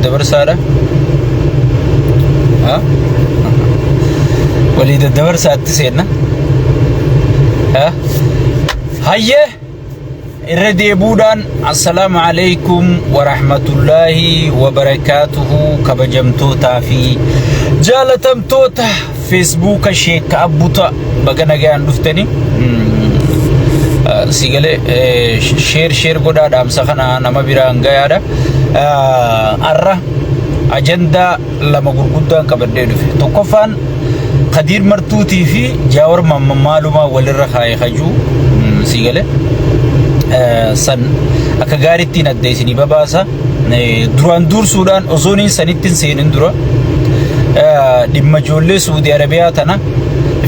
daddabarsaadha. Ha? Walii daddabarsaatti seenna. Ha? Hayyee irra deebuudhaan assalaamu alaikum warahmatullaahi wabarakaatuhu kabajamtootaa fi jaalatamtoota feesbuuka sheekka abbuta baga nagayaan dhuftani. Si galee sheer sheer godhaa dhaamsa kana nama biraan gayaadha. Arra ajandaa lama gurguddaan qabadhee dhufe. Tokkoffaan Kadiir Martuutii fi Jaawar maalumaa walirra kaa'e kajuu si galee san akka gaarittiin adda isinii babaasa. Duraan dursuudhaan osoo inni sanitti hin seenin dura dhimma ijoollee Suudi Arabiyaa tana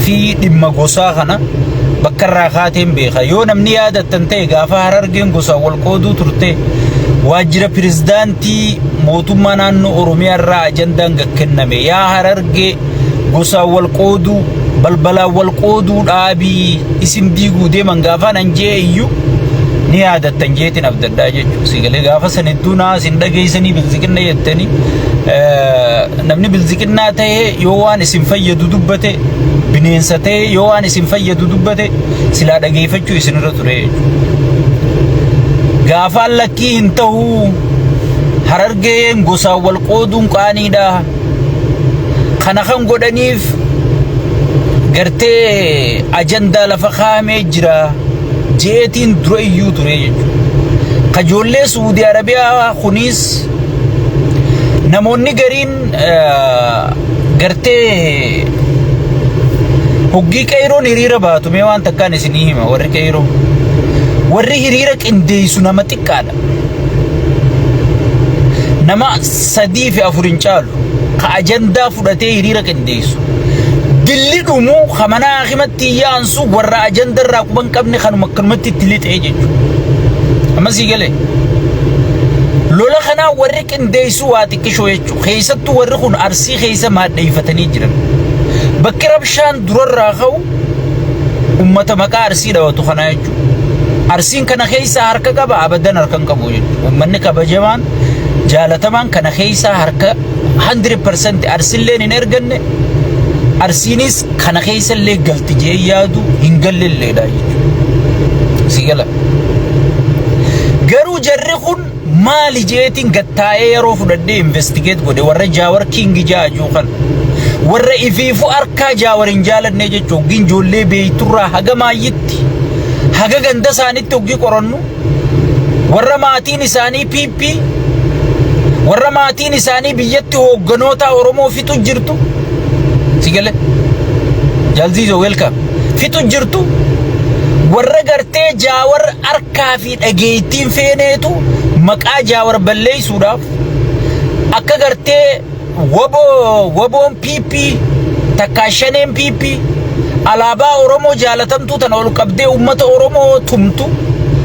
fi dhimma gosaa kana bakka irraa kaateen beeka. Yoo namni yaadattan ta'e gaafa Harargeen gosaan wal qooduu turte waajjira pirezidaantii mootummaa naannoo Oromiyaa irraa ajandaan gad kenname. Yaa Harargee gosaan wal qooduu balbalaan wal qooduu dhaabii isin diiguu deeman gaafaan an jee iyyuu ni yaadattan jeetiin abdadhaa jechuudha. Sigalee gaafa san hedduu naa isin dhageessanii bilziqinna jettanii namni bilziqinnaa ta'e yoo waan isin fayyadu dubbate bineensa ta'e yoo waan isin fayyadu dubbate silaa dhageeffachuu isinirra ture jechuudha. Gaafaan lakkii hin ta'uu Harargeen gosaan wal qooduun qaaniidha. Kana kan godhaniif gartee ajandaa lafa kaa'amee jira jeetiin dura iyyuu ture jechuudha. Kajoollee Suudi Arabiyaa kunis namoonni gariin gartee hoggii qeeyroon hiriira baatu mee waan takkaan isinii hima warri qeeyroo. Warri hiriira qindeessu nama xiqqaadha. Nama sadii fi afur hin caalu ka ajandaa fudhatee hiriira qindeessu. Dilli dhumu ka mana haakimatti yaansu warra ajanda irraa quba hin qabne kanuma akkanumatti itti lixee jechuudha. Amma sii galee. Lola kanaa warri qindeessu waa xiqqishoo jechuudha. Keessattuu warri kun Arsii keessa maadheeffatanii jiran. Bakki rabshaan durarraa ka'u ummata maqaa Arsii dhawatu kanaa jechuudha. Arsiin kana keessa harka qaba abadan harka hin qabu jechuudha. Uummanni kabajamaan jaalatamaan kana keessa harka 100% Arsilleen hin erganne Arsiinis kana keessa illee galti jee yaadu hin gallelleedha jechuudha. Si gala. Garuu jarri kun maali jeetiin gattaa'ee yeroo fudhadhee investigate godhe warra Jaawar King jaajuu kan warra ifiifu harkaa Jaawar hin jaalannee jechuun hoggiin ijoollee beeyturraa haga maayyitti haga ganda isaanitti hoggii qorannu warra maatiin isaanii PP warra maatiin isaanii biyyatti hoogganoota Oromoo fixu jirtu si gale Jalziizo welcome fixu jirtu warra gartee Jaawar harkaa fi dhageettiin feeneetu maqaa Jaawar balleessuudhaaf akka gartee waboo waboon PP takkaa shaneen PP alaabaa Oromoo jaalatamtuu tana ol qabdee uummata Oromoo tumtu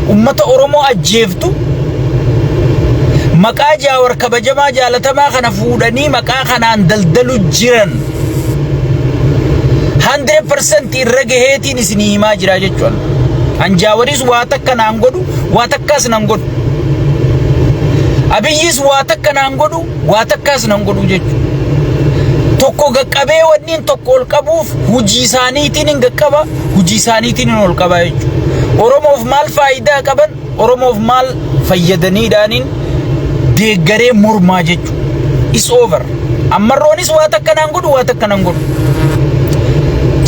uummata Oromoo ajjeeftu maqaa Jaawar kabajamaa jaalatamaa kana fuudhanii maqaa kanaan daldalu jiran 100% irra gaheetiin isinii himaa jira jechuudha. An Jaawaris waa takka naan godhu, waa takkaas nan godhu. Abiyyis waa takka naan godhu, waa takkaas nan godhu jechuudha. Tokko gaqqabee wanniin tokko ol qabuuf hojii isaaniitiin hin gaqqaba, hojii isaaniitiin hin ol qaba jechuudha. Oromoof maal faayidaa qaban, Oromoof maal fayyadaniidhaaniin deeggaree mormaa jechuudha. Is over. Ammarroonis waa takka naan godhu, waa takka nan godhu.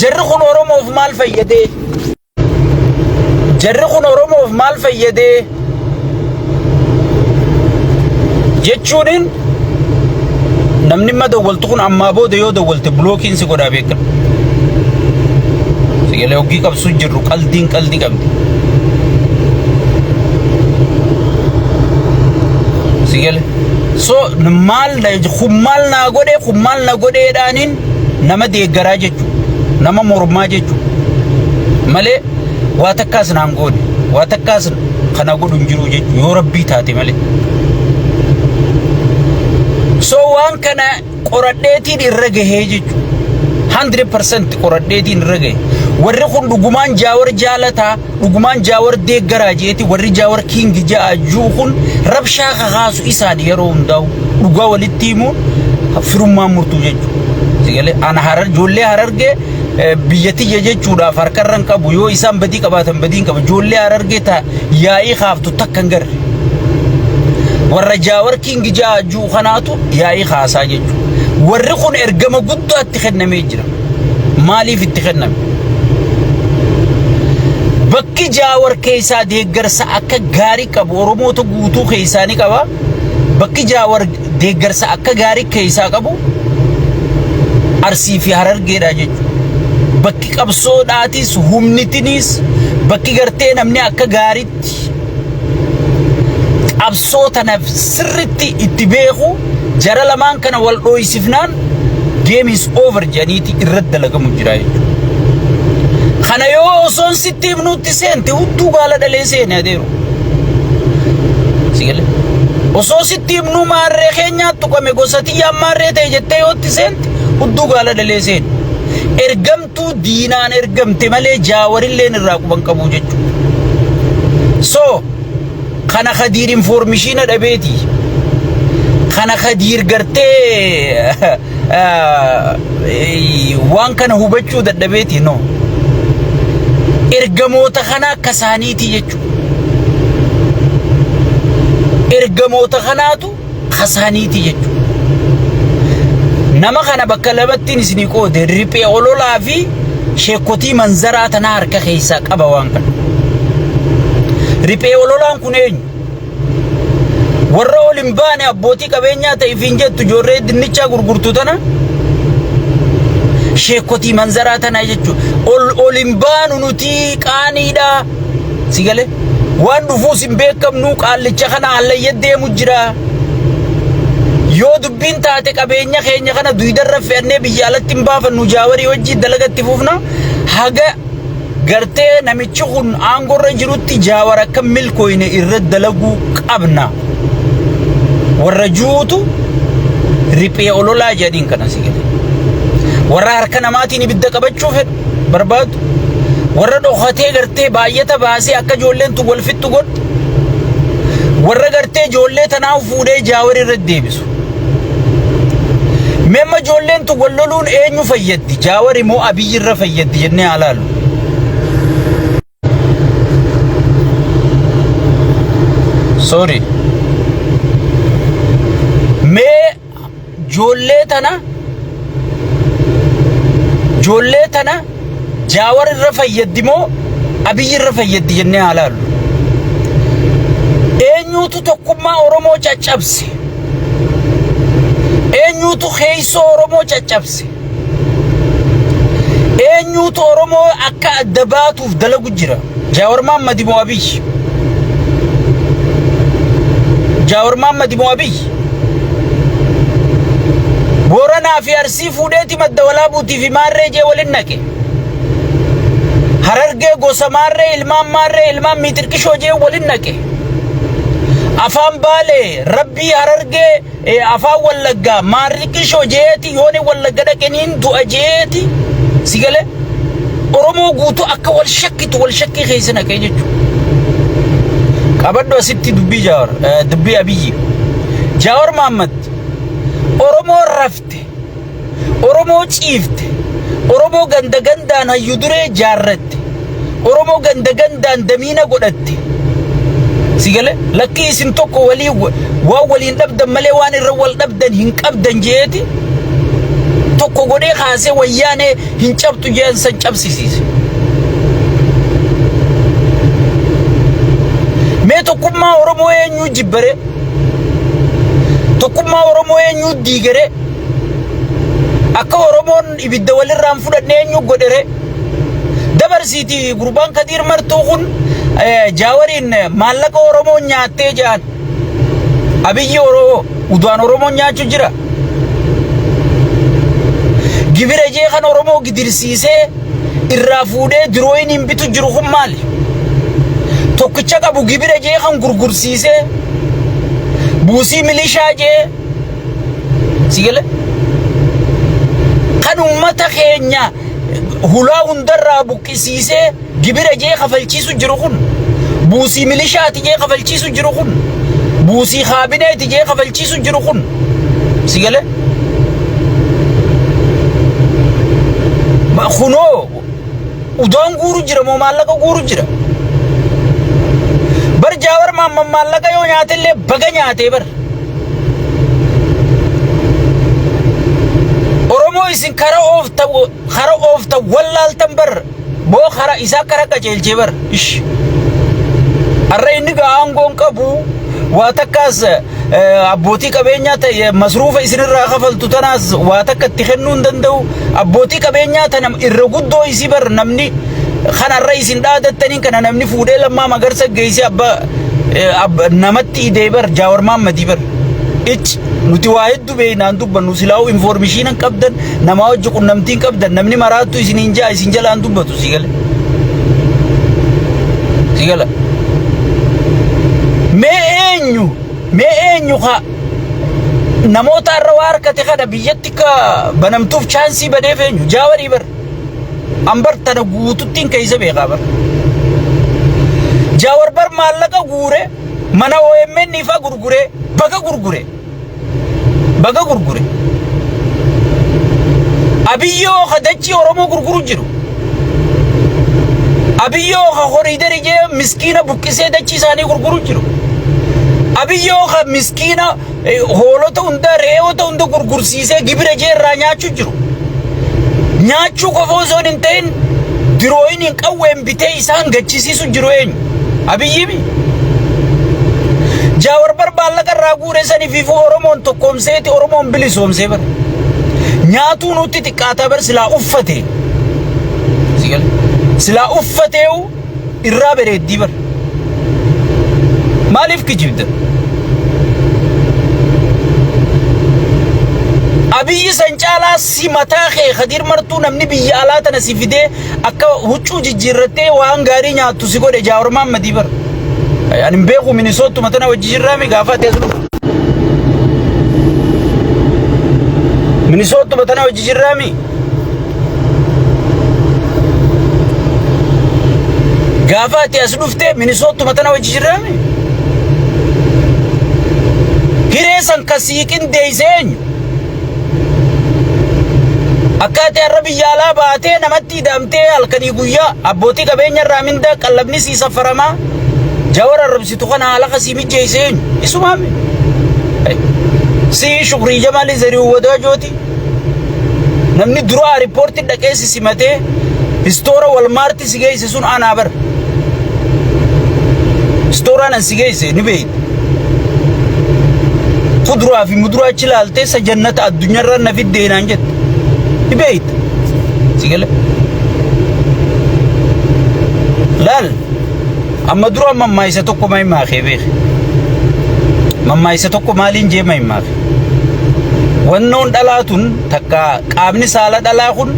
Jarri kun Oromoof maal fayyadee? Jarri kun Oromoof maal fayyadee? Jechuuniin namni imma dawwaltu kun ammaa booda yoo dawwalte bulookiin si godhaa beekan. Sigalee hoggii qabsuu jirru qaldiin qaldii qabdi. Sigale. So maal kun maal naa godhee kun maal na godheedhaaniin nama deeggaraa jechuudha. Nama mormaa jechuudha. Malee waa takkaas naan goone waa takkaas kana godhu hin jiru jechuudha yoo rabbii taate malee. So waan kana qoradheetiin irra gahee jechuudha. 100% qoradheetiin irra gahe. Warri kun dhugumaan Jaawar jaalataa, dhugumaan Jaawar deeggaraa jeeti warri Jaawar King ja'a juu kun rabshaa kakaasu isaan yeroo hundaa'u dhugaa walitti himuun firummaan murtuu jechuudha. Sigalee ana harar ijoollee harargee biyya tiyya jechuudhaaf harkarra hin qabu yoo isaan badii qabaatan badii hin qabu ijoollee harargee ta yaa'ii kaaftu takka hin garre. Warra Jaawar King ja'a juu kanaatu yaa'ii kaasaa jechuudha. Warri kun ergama guddaa itti kennamee jira. Maaliif itti kenname? Bakki Jaawar keessaa deeggarsa akka gaarii qabu Oromoota guutuu keessaa ni qaba. Bakki Jaawar deeggarsa akka gaarii keessaa qabu Arsii fi Harargeedha jechuudha. Bakki qabsoodhaatis humnitinis bakki gartee namni akka gaariitti qabsoo tanaaf sirritti itti beeku jara lamaan kana wal dhooysifnaan game is over jedhaniiti irratti dalagamu jira jechuudha. Kana yoo osoon sitti himnuutti seente hudduu gaala dhalee seene adeeru. Sigale. Osoo sitti himnuu maarree keenyaa tuqame gosa tiyyaan maarree ta'e jettee yoo itti seente hudduu gaala dhalee seene. Ergamtuu diinaan ergamte malee jaawarilleen irraa quban qabu jechuudha. So kana Khadiir informishiina dhabeeti. Kana Khadiir gartee waan kana hubachuu dadhabeeti no. Ergamoota kana akka isaaniiti jechuudha. Ergamoota kanaatu kasaaniiti jechuudha. Nama kana bakka lamattiin isinii qoode riphee ololaa fi sheekotii manzaraa tanaa harka keessaa qaba waan kana. Riphee ololaan kun eenyu? Warra ol hin baane abbootii qabeenyaa ta'e ifiin jettu ijoollee dinnichaa gurgurtu tana sheekotii manzaraa tanaa jechuudha. Ol ol hin baanu nuti qaaniidha. Si galee? Waan dhufuus hin beekamnu qaallicha kana hallayya deemu jira. Yoo dubbiin taate qabeenya keenya kana duydarra fe'annee biyya alatti hin baafannu jaawarii wajjin dalagatti fufna. Haga gartee namichi kun aangorra jirutti jaawar akka milkooyne irra dalaguu qabna. Warra juutu riphee ololaa jedhaniin kana si galee. Warra harka namaatiin ibidda qabachuu fedhu barbaadu. Warra dhokatee gartee baay'ata baasee akka ijoolleen tun wal fixxu godhu. Warra gartee ijoollee tanaa fuudhee jaawar irra deebisu. Meemma ijoolleen tun wal loluun eenyu fayyaddi? Jaawar immoo Abiyyi irra fayyaddi jennee haa laallu. Sorry. Mee ijoollee tana ijoollee tana Jaawar irra fayyaddi moo Abiyyi irra fayyaddi jennee haa laallu. Eenyuutu tokkummaa Oromoo caccabse? Eenyuutu keessoo Oromoo caccabse? Eenyuutu Oromoo akka adda baatuuf dalagu jira? Jaawar Mahaammad moo Abiyyi? Jaawar Mahaammad moo Abiyyi? Booranaa fi Arsii fuudheeti madda walaabuutii fi maarree jee walin naqe. Harargee gosa maarree ilmaan maarree ilmaan miixirqishoo jee walin naqe. Afaan Baalee rabbii Harargee afaan Wallaggaa maarriqishoo jeeti yooni Wallagga dhaqeniin du'a jeeti si galee Oromoo guutuu akka wal shakkitu wal shakkii keessa naqee jechuudha. Qabadhu asitti dubbii Jaawar dubbii Abiyyi. Jaawar Mahaammad Oromoo rafte Oromoo ciifte, Oromoo ganda gandaan hayyu duree jaarratte, Oromoo ganda gandaan damiina godhatte. Si gale lakkii isin tokko walii waan waliin dhabdan malee waan irra wal dhabdan hin qabdan jeeti tokko godhee kaasee wayyaanee hin cabxu jeen san cabsisiise. Mee tokkummaa Oromoo eenyuu jibbare? Tokkummaa Oromoo eenyuu diigere? Akka Oromoon ibidda walirraa hin fudhanne eenyu godhere? Dabarsiiti gurbaan Kadiir Martuu kun Jaawariin maallaqa Oromoon nyaattee jedhan. Abiyyi Oromoo udaan Oromoon nyaachuu jira. Gibira jee kan Oromoo gidirsiisee irraa fuudhee dirooyiniin bitu jiru kun maali? Tokkicha qabu gibira jee kan gurgursiisee buusii milishaa jee si gale? Kan ummata keenya hulaa hundarraa buqqisiisee gibira jee kafalchiisu jiru kun, buusii milishaati jee kafalchiisu jiru kun, buusii kaabineeti jee kafalchiisu jiru kun, si galee? Kunoo udaan guuru jira moo maallaqa guuru jira? Bar Jaawar Maamman maallaqa yoo nyaatellee baga nyaatee bar. Oromoo isin kara oofta kara oofta wallaaltan bar boo kara isaa kara qajeelchee bar ish. Arra inni gaa aangoon qabu waa takkaas abbootii qabeenyaa ta'e masruufa isinirraa kafaltu tanaas waa takka itti kennuu hin danda'u. Abbootii qabeenyaa tana irra guddoo isii bar namni kanarra isin dhaadattaniin kana namni fuudhee lammaa magarsa geessee abbaa namatti idee bar Jaawar Maammadii bar. Icci nuti waa hedduu beeknaan dubbannu silaa'uu infoormishiina hin qabdan namaa wajji qunnamtii hin qabdan namni maraattu isiniin jaa isin jalaan dubbatu si gala. Si gala. Mee eenyu mee eenyu ka namoota irra waa harkate kana biyyatti ka banamtuuf chaansii badeef eenyu jaawarii bar. An bar tana guututtiin keessa beekaa bar. Jaawar bar maallaqa guure mana OMN ifaa gurgure baga gurgure. Baga gurgure. Abiyyoo ka dachii Oromoo gurguru jiru. Abiyyoo ka koriidari jee miskiina buqqisee dachii isaanii gurguru jiru. Abiyyoo ka miskiina hoolota hunda re'oota hunda gurgursiisee gibira jee irraa nyaachuu jiru. Nyaachuu qofa osoo hin ta'in dirooyiniin qawween bitee isaan gachisiisu jiru eenyu? Abiyyimi. Jaawar bar maallaqa irraa guure saniif ifuu Oromoon tokkoomseeti Oromoon bilisoomsee bar. Nyaatuu nutti xiqqaataa bar silaa uffate. Silaa uffateewu irraa bareeddii bar. Maaliif kijibda? Abiyyi san caalaa si mataa kee Khadiir Martuu namni biyya alaa tana si fidee akka huccuu jijjiirrattee waan gaarii nyaattu si godhe Jaawar Maammadii bar. Ani hin beeku Minisoottuma tana wajji jirraami gaafa ati as dhuftu. Minisoottuma tana wajji jirraami. Gaafa ati as dhufte Minisoottuma tana wajji jirraami. Hiree san ka sii qindeeyse eenyu? Akka ati har'a biyya alaa baatee namatti hidhamtee halkanii guyyaa abbootii qabeenya irraa mindaa qallabni sii saffaramaa jawar arrabsitu kana haala kasii mijjeeyse eenyu? Isumaami. Sii Shukrii Jamaalii Zarihu Wadaajooti. Namni dura airpoortii dhaqee si simatee istoora walmaarti si geesse sun anaa bar. Istooraan an si geesse ni beekti. Kuduraa fi muduraa achi ilaaltee isa jannata addunyaarra na fiddee naan jette. Ni beekta. Si gale. Laal amma dura mammaayisa tokko mammaakee beeke. Mammaayisa tokko maaliin jee mammaake. Wannoon dhalaa tun takka qaamni saala dhalaa kun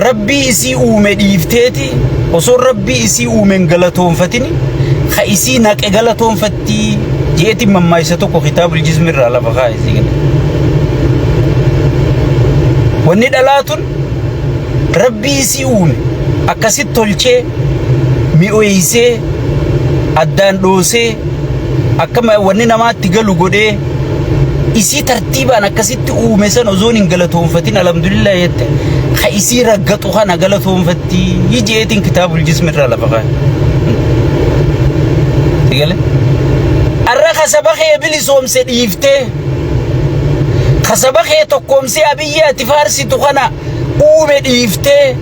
rabbii isii uume dhiifteeti osoo rabbii isii uume hin galatoonfatini ka isii naqe galatoonfattii jeetiin mammaayisa tokko kitaabul jismi irraa lafa kaa'e sii gale. Wanni dhalaa tun rabbii isii uume akkasitti tolchee mi'eessee addaan dhoosee akka wanni namaatti galu godhee isii tartiibaan akkasitti uume san osoon hin galatoonfatin alhamdulillah jette ka isii raggaxu kana galatoonfatti jeetiin kitaabul jismi irraa lafa kaa'e. Sigale? Arra ka saba kee bilisoomse dhiiftee ka saba kee tokkoomsee abiyyi ati faarsitu kana uume dhiiftee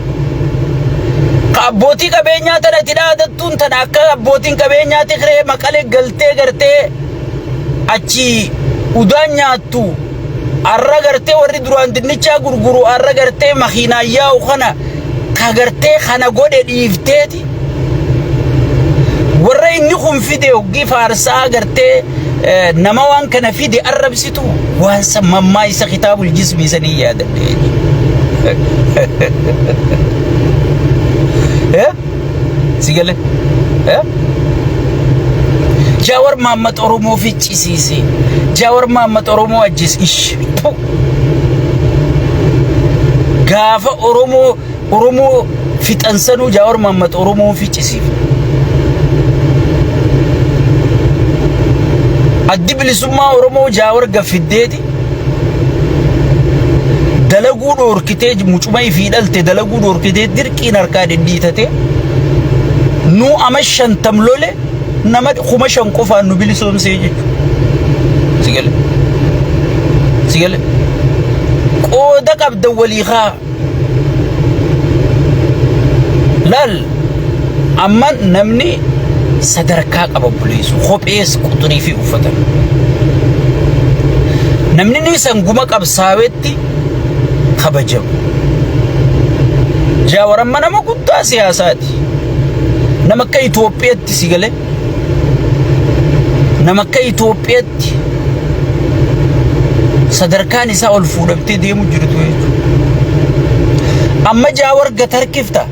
ka abbootii qabeenyaa tana itti dhaadattuun tana akka abbootiin qabeenyaa Tigree maqalee galtee gartee achi udaan nyaattu arra gartee warri duraan dinnichaa gurguru arra gartee makiinaan yaa'u kana ka gartee kana godhe dhiifteeti warra inni kun fide hoggii faarsaa gartee nama waan kana fide arrabsitu waan san mammaa isa kitaabul jismii sanii yaadadhe. Eh? Si gale? Eh? Jaawar Mahammad Oromoo ficcisiise. Jaawar Mahammad Oromoo ajjeese. Ish. Puh. Gaafa Oromoo Oromoo fixansanuu Jaawar Mahammad Oromoo ficcisiif. Addi bilisummaa Oromoo Jaawar gaffiddeeti dalaguu dhoorkitee mucuma ifii dhalte dalaguu dhoorkitee dirqiin harkaa dhidhiitatee nu ama 50 lole nama 5000 qofaan nu bilisoomsee jechuudha. Si gale? Si gale? Qooda qabda walii kaa. Laal amma namni sadarkaa qaba obboleessu kophees quxurii fi uffatan. Namni ni sanguma qabsaawetti kabajamu. Jaawar amma nama guddaa siyaasaati. Nama akka Itoophiyaatti si galee nama akka Itoophiyaatti sadarkaan isaa ol fuudhamtee deemu jirtu jechuudha. Amma Jaawar gad harkifta.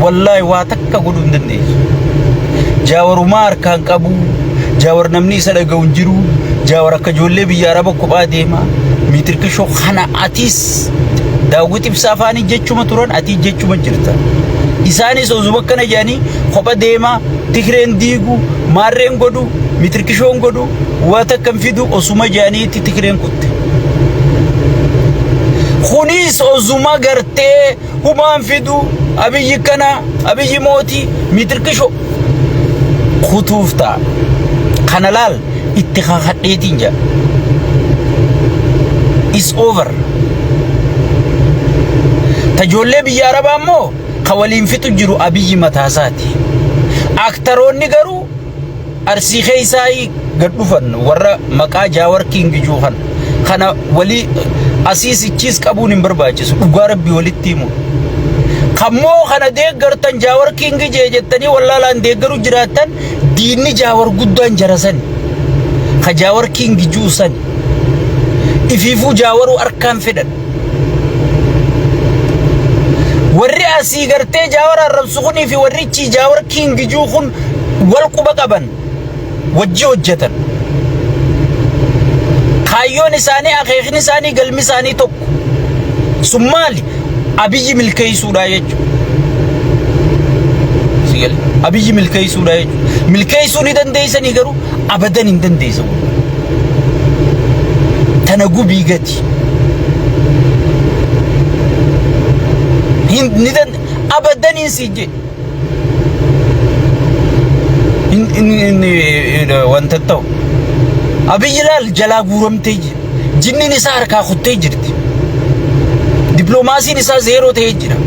Wallaahi waa takka godhuu hin dandeessu. Jaawarumaa harkaan qabu. Jaawar namni isa dhaga'u hin jiru. Jaawar akka ijoollee biyya Araba kophaa deema. Miitirkishoo kana atis daawwit ibsaa afaanii jechuma turan atii jechuma jirta. Isaanis osuma akkana jedhanii kopha deema tikreen diigu maarreen godhu miitirkishoon godhu waa takka hin fidu osuma jedhaniitti tikreen kutte. Kunis osuma gartee humaan fidu abiyyi kana abiyyi mootii miitirkisho kutuuf ta'a. Kana laal itti kakadheetiin jedha. Is over. Tajoollee biyya Arabaa immoo ka waliin fixu jiru abiyyi mataasaati. Aktaroonni garuu Arsii keessaa gad dhufan warra maqaa Jaawar King juu kana. Kana walii asiis ichiis qabuun hin barbaachisu. Dhugaa rabbi walitti himu. Kammoo kana deeggartan Jaawar King jee jettanii wallaalaan deeggaru jiraattan diinni Jaawar guddaan jara sani. Ka Jaawar King juu sani. Ifiifuu Jaawaruu harkaan fedhan. Warri asii gartee Jaawar arrabsu kunii fi warri achii Jaawar King juu kun wal quba qaban wajji hojjetan. Kaayyoon isaanii, akeekni isaanii, galmi isaanii tokko. Sun maali? Abiyyi milkeessuudha jechuudha. Si gale? Abiyyi milkeessuudha jechuudha. Milkeessuu ni dandeessanii garuu abadan hin dandeessan. Tana gubii gati. Hin ni dan abadan hin si jedhe. Hin hin hin wanta ta'u. Abiyyi laal jalaa guuramtee jira. Jinniin isaa harkaa kuttee jirti. Dippiloomaasiin isaa zeeroo ta'ee jira.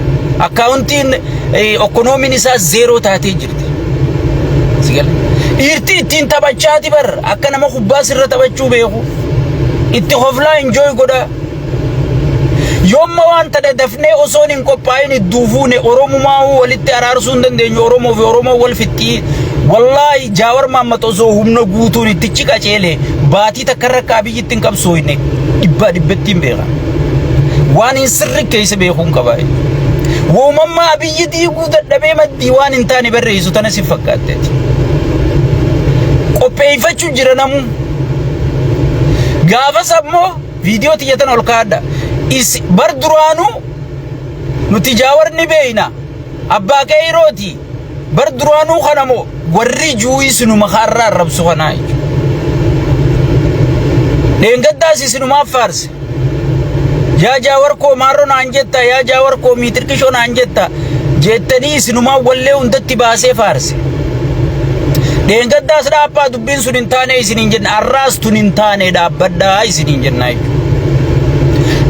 Akkaawuntiin ekoonoomiin isaa zeeroo taatee jirti. Si gale? Dhiirti ittiin taphachaati bar akka nama kubbaa sirra taphachuu beeku. Itti hoflaa enjoy godhaa. Yoomma waan tana dafnee osoon hin qophaa'in idduu fuune Oromumaa'uu walitti araarsuu hin dandeenyu Oromoo fi Oromoo wal fixxii. Wallaahi Jaawar Maammat osoo humna guutuun itti ciqaceele baatii takka irra akka Abiyyitti hin qabsooyne dhibbaa dhibbatti hin beeka. Waan hin sirri keessa beekuu hin qabaa. Woomammaa Abiyyi diiguu dadhabee maddii waan hin taane barreessu tana si fakkaatteeti. Qopheeffachuu jira namuu. Gaafas ammoo viidiyoo tiyya tana ol kaa'adha. Is bar duraanuu nuti jaawar ni beeyna. Abbaa qeeyrooti. Bar duraanuu kana moo warri juuyi sinuma kaarraa arrabsu kanaa jechuudha. Dheengaddaas isinumaaf faarse. Yaa jaawar koo maarro naan jetta yaa jaawar koo miitirkishoo naan jetta jettanii isinumaa wallee hundatti baasee faarse. Dheengaddaas dhaabbaa dubbiin sun hin taane isiniin jenna arraas tun hin taane dhaabbadhaa isiniin jenna jechuudha.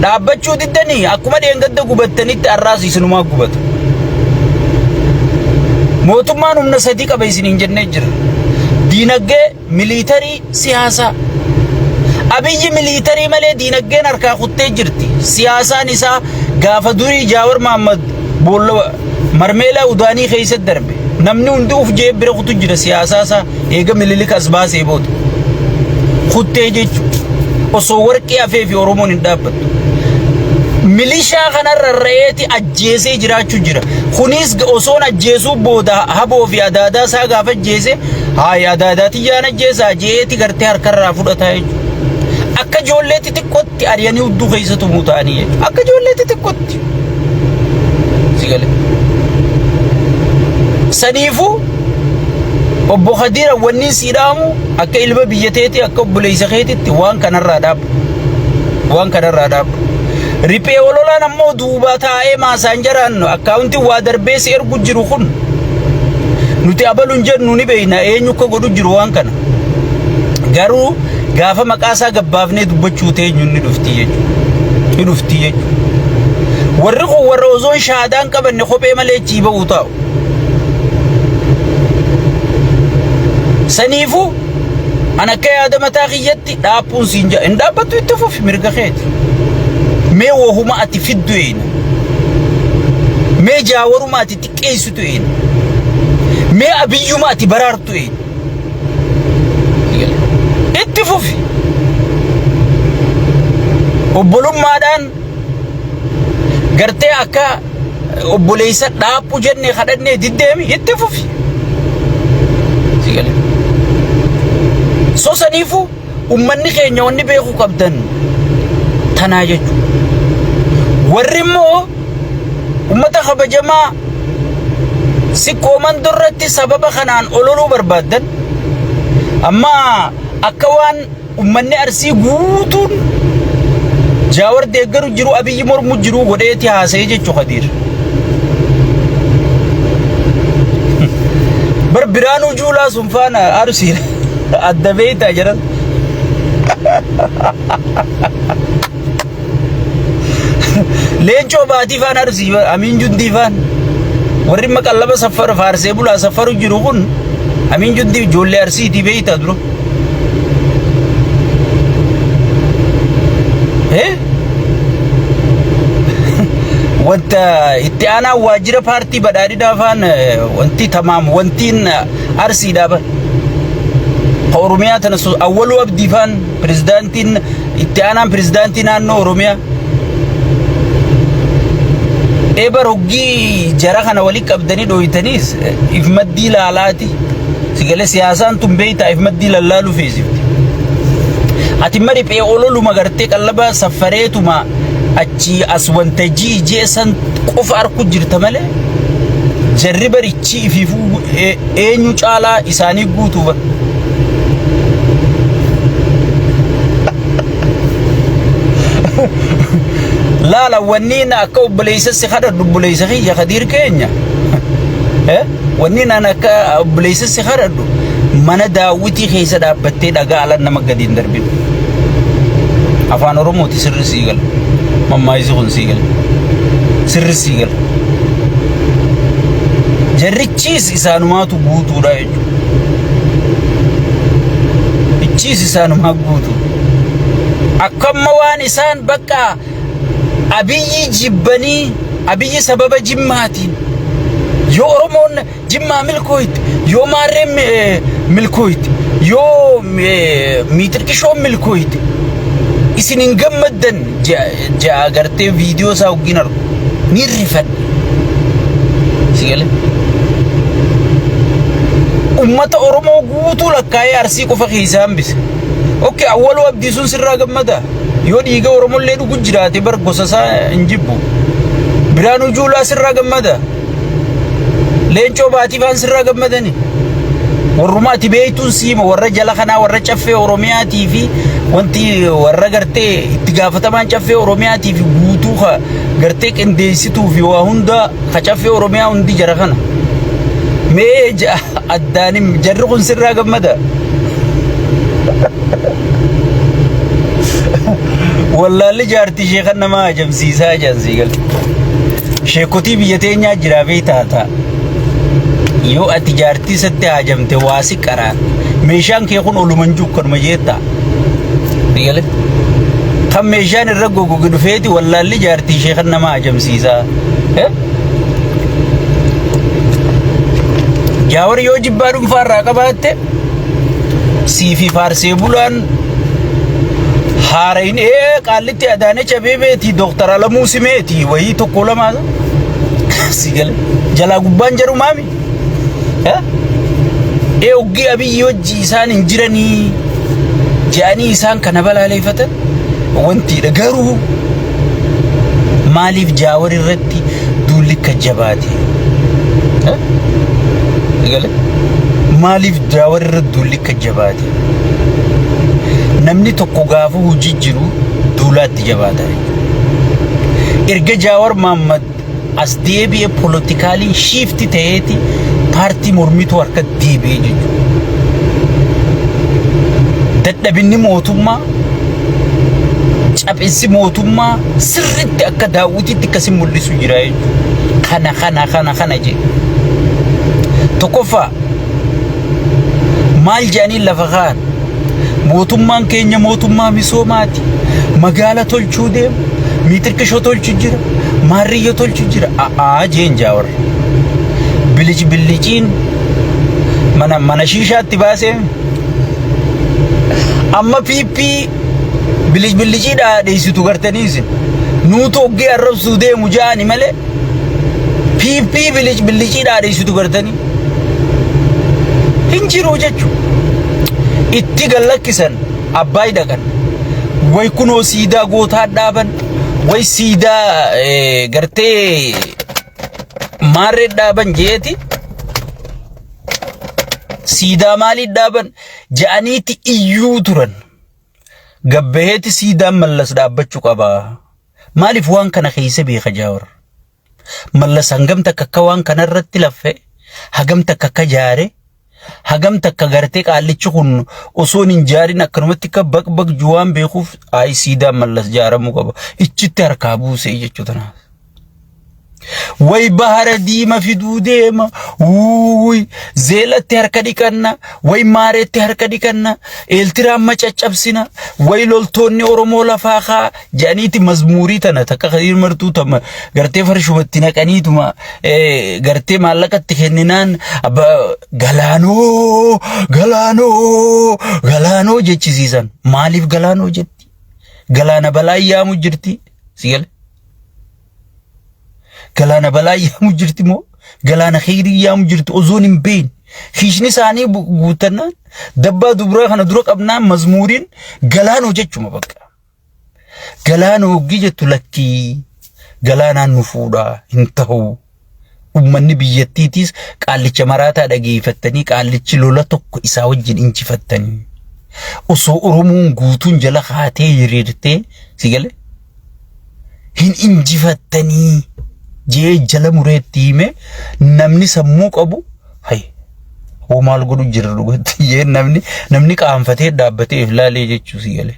Dhaabbachuu diddanii akkuma dheengadda gubattanitti arraas isinumaa gubatu. Mootummaan humna sadii qaba isiniin jennee jira. Diinagdee, miliitarii, siyaasaa. Abiyyi miliitarii malee diinagdeen harkaa kuttee jirti. Siyaasaan isaa gaafa durii Jaawar Mahaammad boolla marmeelaa udaanii keessatti darbe. Namni hundi uf jee bira kutu jira siyaasaa isaa eega mililik as baasee booda. Kuttee jechuudha. Osoo warqii hafee fi Oromoon hin dhaabbattu. Milishaa kanarra ra'eeti ajjeesee jiraachuu jira. Kunis osoon ajjeesuu booda haboo fi adaadaa isaa gaafa ajjeese haaya adaadaa tiyyaan ajjeesaa jeeti gartee harkarraa fudhataa jechuudha. Akka ijoollee xixiqqootti ari'anii hudduu keessa tumuu ta'anii jechuudha. Akka ijoollee xixiqqootti. Si gale. Saniifuu obbo Khadiira wanni sii dhaamu akka ilma biyya teetii akka obboleessa keetitti waan kanarraa dhaabu. Waan kanarraa dhaabu. Riphee ololaan ammoo duubaa taa'ee maasaan jaraan akkaawuntiin waa darbee si ergu jiru kun nuti abaluun jennu ni beekna eenyu akka godhu jiru waan kana. Garuu gaafa maqaa isaa gabbaafnee dubbachuu teenyu ni dhufti jechuudha. Ni dhufti jechuudha. Warri kun warra osoo shahaadaan qabanne kophee malee achii ba'uu taa'u. Saniifuu an akka yaada mataa kiyyatti dhaabbuun siin jedha. Hin dhaabbattu itti fufi mirga keeti. Mee wahuma ati fiddu eena. Mee jaawaruma ati xiqqeessitu eena. Mee abiyyuma ati baraartu eena. Itti fufi. Obbolummaadhaan gartee akka obboleessa dhaaphu jennee kadhannee diddeemi itti fufi. Si galee. So saniifuu ummanni keenya wanni beekuu qabdan tanaa jechuudha. Warri immoo ummata kabajamaa siqqoo mandoo irratti sababa kanaan ololuu barbaaddan amma akka waan ummanni Arsii guutuun Jaawar deeggaru jiru Abiyyi mormu jiru godheeti haasa'e jechu Kadiir. Bar Biraanuu Juulaa sun faana Arsii adda beeytaa jedhan. Leencoo baatii faan arsii amiin jundii faan warri maqallaba saffara faarsee bulaa saffaru jiru kun amiin jundii ijoollee arsiitii beeytaa dura. Eh? Wanta itti aanaa waajjira paartii badhaadhinaa faan wanti tamaam wantiin arsiidhaa bar. Ka Oromiyaa tana awwaluu abdii faan pirezidaantiin itti aanaan pirezidaantii naannoo Oromiyaa eebar hoggii jara kana wali qabdanii dhooytaniis if maddii laalaati sigalee siyaasaan tun beeytaa if maddii lallaaluu feesifti. Ati ma riphee ololuma gartee qallaba saffareetuma achii as wanta ji'i ji'e san qofa arku jirta malee jarri barichi ifiifuu eenyu caalaa isaanii guutuu bar. Laala wanni na akka obboleessa si kadhadhu obboleessa kiyya kadiir keenya. Eh? Wanni naan akka obboleessa si kadhadhu mana daawwitii keessa dhaabbattee dhagaa alan nama gadi hin darbin. Afaan Oromooti sirri sii gala. Mammaayisi kun sii gala. Sirri sii gala. Jarrichiis isaanumaatu guutuudha jechuudha. Ichiis isaanumaa guutuu. Akkamma waan isaan bakka Abiyyi jibbanii Abiyyi sababa Jimmaatiin yoo Oromoon Jimmaa milkooyte yoo Maarreen milkooyte yoo Miixirqishoon milkooyte isin hin gammaddan ja'a gartee viidiyoo isaa waggiin argu ni rifadhe. Si galee? Ummata Oromoo guutuu lakkaa'ee Arsii qofa keessaa hambise. Okkee awwaluu abdii sun sirraa gammada. Yoo dhiiga Oromollee dhugu jiraate bar gosa isaa hin jibbu. Biraanuu Juulaa sirraa gammada. Leencoo Baatii faan sirraa gammadani. Warruma ati beektuun siima warra jala kanaa warra caffee Oromiyaatii fi wanti warra gartee itti gaafatamaan caffee Oromiyaatii fi guutuu ka gartee qindeessituu fi waa hunda ka caffee Oromiyaa hundi jara kana. Mee addaanin jarri kun sirraa gammada. Wallaalli jaartii ishee kan nama ajamsiisaa jedhan sii galte. Sheekotii biyya teenyaa jiraa beektaa ta'a. Yoo ati jaartii isatti haajamte waa si qaraan meeshaan kee kun oluman jiru kanuma jeetta. Sii galee? Kan meeshaan irra gogoge dhufeeti wallaalli jaartii ishee kan nama ajamsiisaa. Eh? Jaawar yoo jibbaa dhuunfaa irraa qabaatte sii fi faarsee bulaan haarayin ee qaallitti Adaanech Abeebeeti Dooktar Alamuu Simeeti wayii tokko lama si gale jalaa gubbaan jedhu maami ee oggii Abiyyi wajji isaan hin jiranii jedhanii isaan kana balaaleeffatan wantiidha garuu maaliif Jaawar irratti duulli akka jabaate? Eegale? Maaliif Jaawar irra duulli akka jabaate? Namni tokko gaafa hojii jiru duulaatti jabaata. Erga Jaawar Mahaammad as deebi'ee poolitikaaliin shiifti ta'eeti paartii mormituu harka deebi'ee jechuudha. Dadhabinni mootummaa caphinsi mootummaa sirriitti akka daawwitiitti akkasi mul'isu jira jechuudha. Kana kana kana kana jedhe. Tokkoffaa maal jedhanii lafa kaan mootummaan keenya mootummaa misoomaati. Magaala tolchuu deema. Miitirkishoo tolchu jira. Maarriyyo tolchu jira. A'aa jeen jaawar. Bilic biliciin mana mana shiishaatti baasee amma PP bilic bilicii dhaadheessitu gartanii isin. Nuutu oggee arrabsuu deemu ja'ani malee PP bilic bilicii dhaadheessitu gartanii hin jiru jechuudha. Itti gallakkisan abbaay dhaqan. Way kunoo siidaa gootaa dhaaban. Way siidaa gartee maarree dhaaban jeeti. Siidaa maalii dhaaban ja'aniiti iyyuu turan. Gabbaheeti siidaan Mallas dhaabbachuu qaba. Maaliif waan kana keessa beeka Jaawar? Mallas hangam takka akka waan kana irratti laffe, hagam takka akka jaare, hagam takka gartee qaallichi kun osoo hin jaarin akkanumatti akka baq baq juwaan beekuuf ayi siidaan Mallas jaaramuu qaba. Ichitti harkaa buusee jechuu tanaaf. Way bahara diima fiduu deema. Wuuy zeelatti harka dhiqanna. Way maareetti harka dhiqanna. Eeltiraan macaccabsina. Way loltoonni Oromoo lafaa kaa jedhaniiti mazmuurii tana takka kadiir martuu tama gartee farshumatti naqaniituma gartee maallaqatti kenninaan galaanoo galaanoo galaanoo jechisiisan. Maaliif galaanoo jetti? Galaana balaa yaamu jirti. Si gale? Galaana balaa yaamu jirti moo galaana kheyrii yaamu jirti osoon hin beekne. Hiishni isaanii guuttannaan dabbaa dubraa kana dura qabnaan mazmuuriin galaanoo jechuma bakka. Galaanoo hoggii jettu lakkii galaanaan nu fuudhaa hin ta'u. Uummanni biyyattiitiis qaallicha maraataa dhageeffattanii qaallichi lola tokko isaa wajjin injifattanii. Osoo Oromoon guutuun jala kaatee hiriirtee si gale hin injifattanii jee jala mureetti hime namni sammuu qabu hay hoo maal godhu jira dhugatti jee namni namni qaanfatee dhaabbatee if laalee jechuu si gale.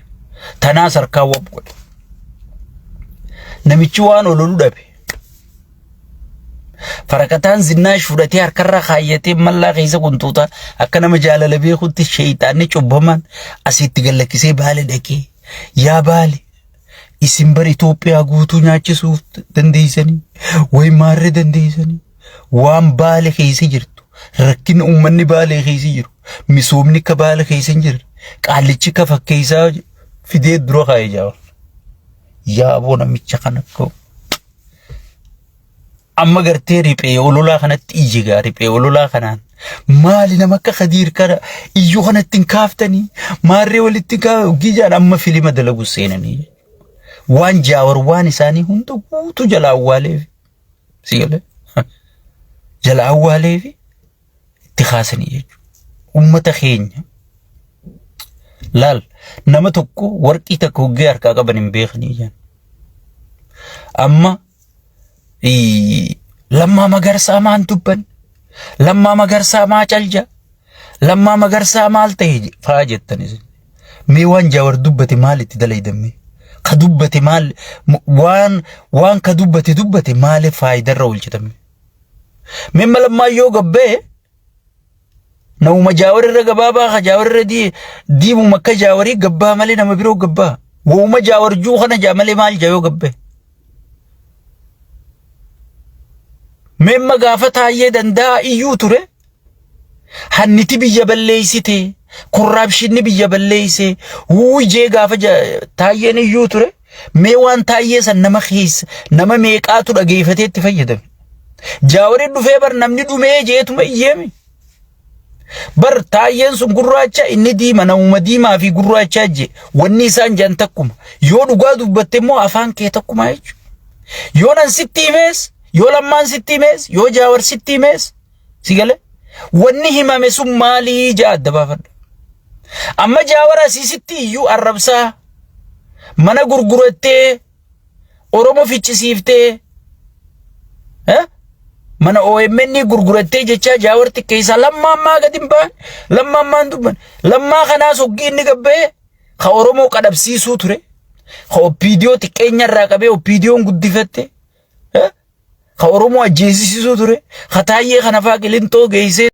Tanaas harkaa wab godhe. Namichi waan ololu dhabe. Faraqataan zinnaash fudhatee harkarra kaayyatee mallaa keessa kuntuuta akka nama jaalala beekutti sheeyxaanni cubbamaan asitti gallakkisee baale dhaqee yaa baale isin bar Itoophiyaa guutuu nyaachisuuf dandeessanii way maarree dandeessanii waan baale keessa jirtu rakkina uummanni baale keessa jiru misoomni akka baale keessa hin jirre qaallichi akka fakkeessaa fidee dura kaa'ee jira. Yaa aboo namicha kana akka amma gartee riphee ololaa kanatti iyye gaa riphee ololaa kanaan maali nama akka Khadiir kana iyyuu kanatti hin kaaftanii maarree walitti gijaan amma filima dalagu seenanii waan jaawar waan isaanii hunda guutuu jala awwaaleef si galee jala awwaaleef itti kaasanii jechuudha. Uummata keenya laal nama tokko warqii takka hoggee harkaa qaban hin beekanii jedhan. Amma Lammaa Magarsaa maan dubban? Lammaa Magarsaa maa calja? Lammaa Magarsaa maal ta'e fa'aa jettan isin. Mee waan Jaawar dubbate maal itti dalaydan mee? Ka dubbate maal waan waan ka dubbate dubbate maaliif faayidarra oolchitan mee? Mee Lammaa yoo gabbee Namuma jaawar irra gabaabaa ka jaawar irra diimuma akka jaawarii gabbaa malee nama biroo gabbaa. Wowuma jaawar juu kana jaa malee maal jaa yoo gabbe. Meemma gaafa taayyee danda'a iyyuu ture. Hanniti biyya balleessite. Korraapshinni biyya balleesse. Wuuy jee gaafa taayyeen iyyuu ture. Mee waan taayyee san nama keessa nama meeqaatu dhageeffatee itti fayyadame. Jaawariin dhufee bar namni dhumee jeetuma iyyeemi. Bar taayyeen sun gurraacha inni diima namuma diimaa fi gurraachaa jee wanni isaan jedhan takkuma. Yoo dhugaa dubbatte immoo afaan kee takkumaa jechuudha. Yoo nan sitti himees Yoo Lammaan sitti himees, yoo Jaawar sitti himees, si galee wanni himame sun maalii jaa adda baafadha. Amma Jaawar asii sitti iyyuu arrabsaa mana gurgurattee Oromoo ficcisiiftee, mana OMN gurgurattee jechaa Jaawar xiqqeessaa. Lammaa ammaa gadi hin ba'an, Lammaa ammaa hin dubban. Lammaa kanaas hoggii inni gabba'ee ka Oromoo qadhabsiisuu ture, ka OPDO xiqqeenya irraa qabee OPDOn guddifatte, ka Oromoo ajjeesisuu ture, ka Taayyee kana faa Qilintoo geessee.